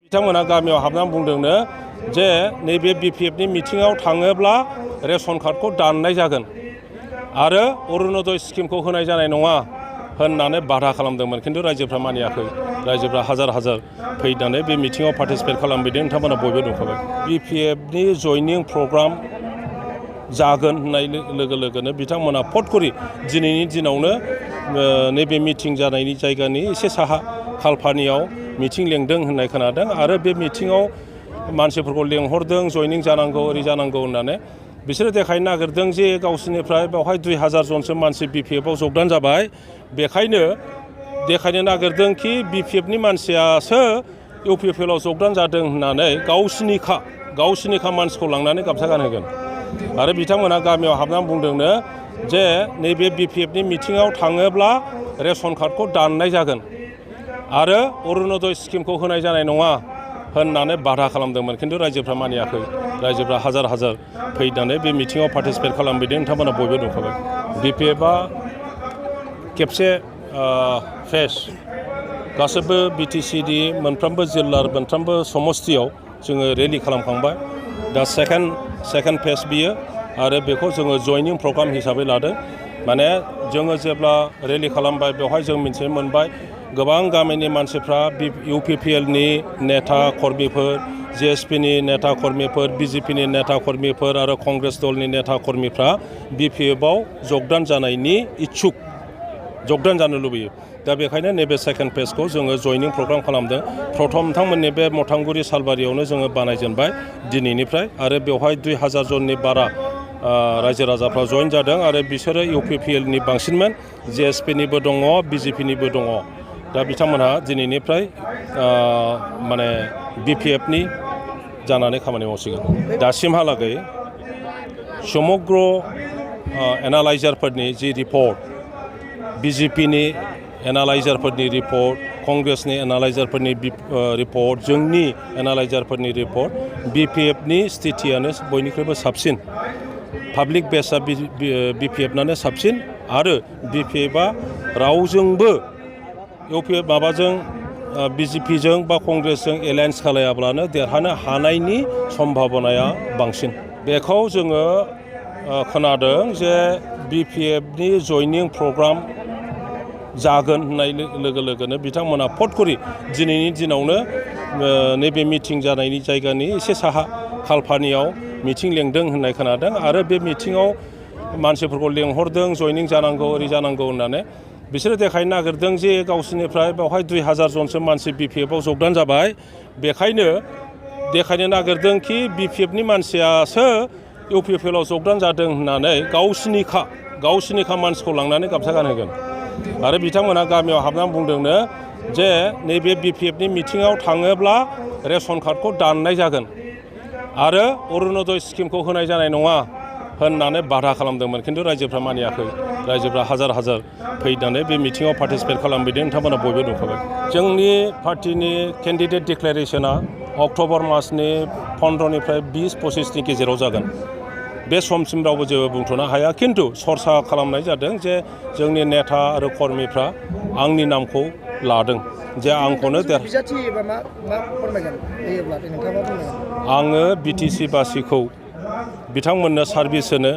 बिथांमोना गामियाव हाबनानै बुंदोंनो जे नैबे बिपिएफनि मिटिङाव थाङोब्ला रेशन कार्डखौ दाननाय जागोन आरो अरुणोदय स्किमखौ होनाय जानाय नङा होननानै बाधा खालामदोंमोन। खिन्थु रायजोफ्रा मानियाखै। रायजोफ्रा हाजार हाजार फैनानै बे मिटिङाव पार्टिसिपेट खालामफैदों। नोंथांमोना बयबो नुखाबाय। बिपिएफनि जयनिं प्रग्राम जागोन होननाय लोगो लोगोनो बिथांमोना फटकरि दिनैनि दिनावनो नैबे मिटिं जानायनि जायगानि एसे साहा खालपानियाव मिटिं लेंदों होननाय खोनादों आरो बे मिटिङाव मानसिफोरखौ लेंहरदों जयनिं जानांगौ ओरै जानांगौ होननानै बिसोरो देखायनो नागिरदों जे गावसोरनिफ्राय बेवहाय 2000 जनसो मानसि बिपिएफआव जगदान जाबाय। बेखायनो देखायनो नागिरदों कि बिपिएफनि मानसियासो इउपिपिएलआव जगदान जादों होननानै गावसिनिखा मानसिखौ लांनानै गामसा गानहोगोन। आरो बिथांमोना गामियाव हाबनानै बुंदोंनो जे नैबे बिपिएफनि मिटिङाव थाङोब्ला रेशन कार्डखौ दाननाय जागोन आरो अरुणोदय स्किमखौ होनाय जानाय नङा होननानै बाधा खालामदोंमोन। खिन्थु रायजोफ्रा मानियाखै। रायजोफ्रा हाजार हाजार फैनानै बे मिटिङाव पार्टिसिपेट खालामफैदों। नोंथांमोना बयबो नुखाबाय। बिपिएफआ खेबसे फेस गासैबो बिटिसिनि मोनफ्रोमबो जिल्ला मोनफ्रोमबो समस्तियाव जोङो रेलि खालामखांबाय। दा सेकेन्ड फेस बियो आरो बेखौ जोङो जयनिं प्रग्राम हिसाबै लादों। माने जोङो जेब्ला रेलि खालामबाय बेवहाय जों मिथिनो मोनबाय गोबां गामिनि मानसिफ्रा इउपिपिएलनि नेता कर्मिफोर, जिएसपिनि नेता कर्मिफोर, बिजेपिनि नेता कर्मिफोर आरो कंग्रेस दलनि नेता कर्मिफ्रा बिपिएफआव जगदान जानायनि इच्छुक, जगदान जानो लुबैयो। दा बेखायनो नैबे सेकेन्ड फेजखौ जोङो जयनिं प्रग्राम खालामदों। प्रथमथांमोननि बे मथांगुरि सालबारियावनो जोङो बानायजेनबाय दिनैनिफ्राय आरो बेवहाय 2000 जननि बारा रायजो राजाफ्रा जइन जादों आरो बिसोरो इउपिपिएलनि बांसिनमोन, जिएसपिनिबो दङ, बिजेपिनिबो दङ। दा बिथांमोनहा दिनैनिफ्राय माने बिपिएफनि जानानै खामानि मावसिगोन। दासिमहालागै समग्र एनालाइजारफोरनि जि रिपर्ट, बिजेपिनि एनालाइजारफोरनि रिपर्ट, कंग्रेसनि एनालाइजारफोरनि रिपर्ट, जोंनि एनालाइजारफोरनि रिपर्ट, बिपिएफनि स्थितियानो बयनिख्रुइबो साबसिन। पाब्लिक बेसआ बिपिएफनानो साबसिन आरो बिपिएफआ रावजोंबो इउपिएफ माबाजों बिजेपिजों बा कंग्रेसजों एलायन्स खालायाब्लानो देरहानो हानायनि सम्भाबनाया बांसिन। बेखौ जोङो खोनादों जे बिपिएफनि जयनिं प्रग्राम जागोन होननाय लोगो लोगोनो बिथांमोना फटकरि दिनैनि दिनावनो नैबे मिटिं जानायनि जायगानि एसे साहा खालपानियाव मिटिं लेंदों होननाय खोनादों आरो बे मिटिङाव मानसिफोरखौ लेंहरदों जयनिं जानांगौ ओरै जानांगौ होननानै बिसोरो देखायनो नागिरदों जे गावसोरनिफ्राय बेवहाय 2000 जनसो मानसि बिपिएफआव जगदान जाबाय। बेखायनो देखायनो नागिरदों कि बिपिएफनि मानसियासो इउपिपिएलआव जगदान जादों होननानै गावसिनिखा मानसिखौ लांनानै गामसा गानहोगोन। आरो बिथांमोना गामियाव हाबनानै बुंदोंनो जे नैबे बिपिएफनि मिटिङाव थाङोब्ला रेशन कार्डखौ दाननाय जागोन आरो अरुणोदय स्किमखौ होनाय जानाय नङा होननानै बाधा खालामदोंमोन। खिन्थु रायजोफ्रा मानियाखै। रायजोफ्रा हाजार हाजार फैनानै बे मिटिङाव पार्टिसिपेट खालामफैदों। नोंथांमोना बयबो नुखाबाय। जोंनि पार्टिनि केन्डिडेट डिक्लेरेसना अक्ट'बर मासनि 15निफ्राय 20-25नि गेजेराव जागोन। बे समसिम रावबो जेबो बुंथ'नो हाया। खिन्थु सरसा खालामनाय जादों जे जोंनि नेता आरो कर्मिफ्रा आंनि नामखौ लादों जे आंखौनो आङो बिटिसि बासिखौ बिथांमोननो सार्भिस होनो,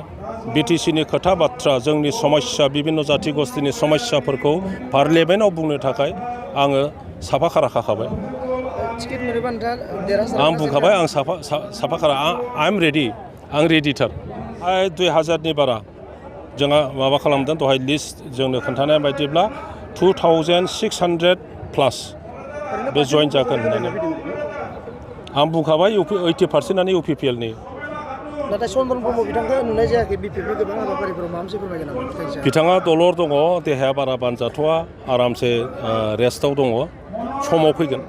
बिटिसिनि खोथा बाथ्रा जोंनि समस्या बिभिन्न जाथि गस्थिनि समस्याफोरखौ पार्लियामेन्टआव बुंनो थाखाय आङो साफा खारा खाखाबाय। आं बुंखाबाय आं साफा खारा आइ एम रेडि। आं रेडिथार। 2000नि बारा जोंहा माबा खालामदों दहाय लिस्ट जोंनो खोन्थानाय बायदिब्ला 2600+ बे जइन जागोन होननानै आं बुंखाबाय 80%आनो इउपिपिएलनि। नाथाय चन्द्रन ब्रह्म बिथांखौ नुनाय जायाखै बिपिएफनि गोबां हाबाफारिफोराव माबा मोनसे फोरमायगोन नामा? बिथाङा दलर दङ, देहाया बारा बानजाथ'वा, आरामसे रेस्टआव दङ। समाव फैगोन।